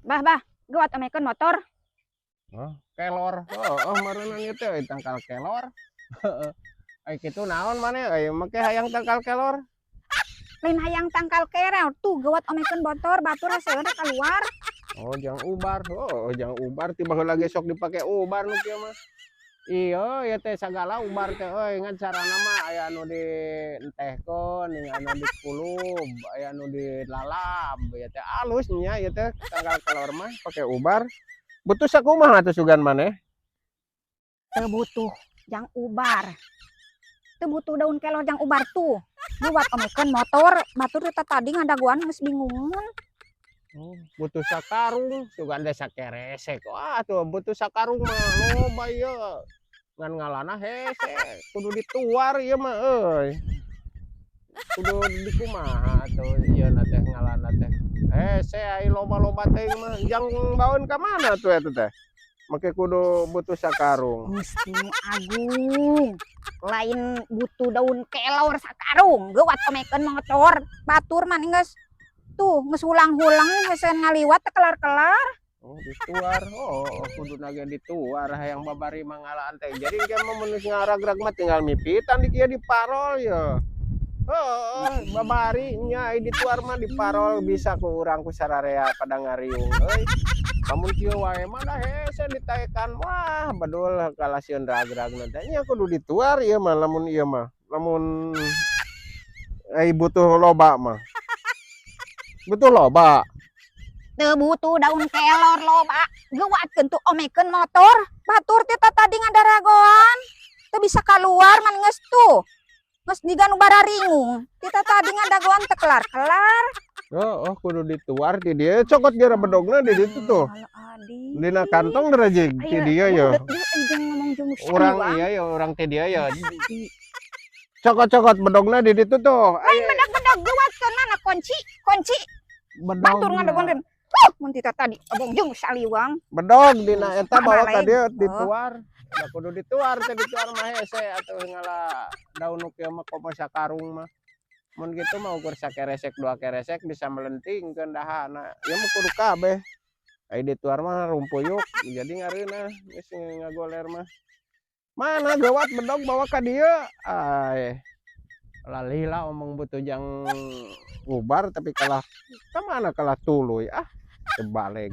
Bah, bah, geuwat omekeun motor. Oh, kelor. Oh, meureunna ieu teh euy tangkal kelor. Heeh. Ai kitu naon maneh euy make hayang tangkal kelor? Lain hayang tangkal kelor, tuh geuwat omekeun motor, batur haseun keluar. Oh, jang ubar. Oh, jang ubar ti baheula ge sok dipake ubar nu kieu mah. Iya, ieu teh sagala ubar teh euy, ngan carana mah aya anu dientehkeun, aya anu dikulub, aya anu dilalab, ieu teh alus nya ieu teh tangkal kelor mah pake ubar. Butuh sakumaha atuh sugan maneh? Teu butuh jang ubar. Teu butuh daun kelor jang ubar tuh. Geuwat omekeun motor, batur teh tadi ngadagoan geus bingungan. Oh, butuh sakarung, sugan teh sakeresek. Wah, tuh butuh sakarung mah loba ieu. Ngan ngalana hese, kudu dituar ieu mah euy. Kudu dikumaha atuh ieu na teh ngalana teh. Hese ai loba-loba teuing mah, jang baeun ka mana tuh eta teh? Make kudu butuh sakarung. Gusti nu Agung. Lain butuh daun kelor sakarung, geuwat omekeun motor. Batur mah geus tuh geus hulang-hulang hese ngaliwat teu kelar-kelar. Oh, dituar. Oh, kuduna ge dituar hayang babari mah ngalaan teh. Jadi engke mah mun geus ngaragrag mah tinggal mipitan di kieu diparol ye. Heeh, babari nya ai dituar mah diparol bisa ku urang ku sararea pada ngariung euy. Lamun kieu wae mah da hese ditaekan, wah, bedul kalasieun ragragna teh nya kudu dituar ieu mah lamun ieu mah. Lamun ai butuh loba mah. Butuh loba. Teu butuh daun kelor loba, geuwatkeun tuh omekeun motor. Batur teh tadi ngadaragoan. Teu bisa keluar man geus tuh. Geus jiga nu bararingung. Kita tadi ngadagoan teu kelar-kelar. Oh, kudu dituar ti dieu, cokot geura bedogna di ditu tuh. Alah, Dina kantong derajeg ti dieu ye. Urang iya ya, urang ti dieu ya. Cokot-cokot bedogna di ditu tuh. Lain bedag-bedag, geuwatkeun mana kunci? Kunci. Batur Bedog. Ngadagoan. Mun ti tadi abong jeung saliwang. Bedog dina eta bawa ka Baleg. Dieu dituar. Da kudu dituar teh, dituar mah hese atuh ngala daun nu kieu mah komo sakarung mah. Mun kitu mah ukur sakeresek dua keresek bisa melentingkeun dahana. Ieu mah kudu kabeh. Ai dituar mah rumpuyuk jadi ngareunah geus ngagoler mah. Mana geuwat bedog bawa ka dieu. Ai. Lalila omong butuh jang ubar tapi kalah ka mana kalah tuluy ah. Tebaleg.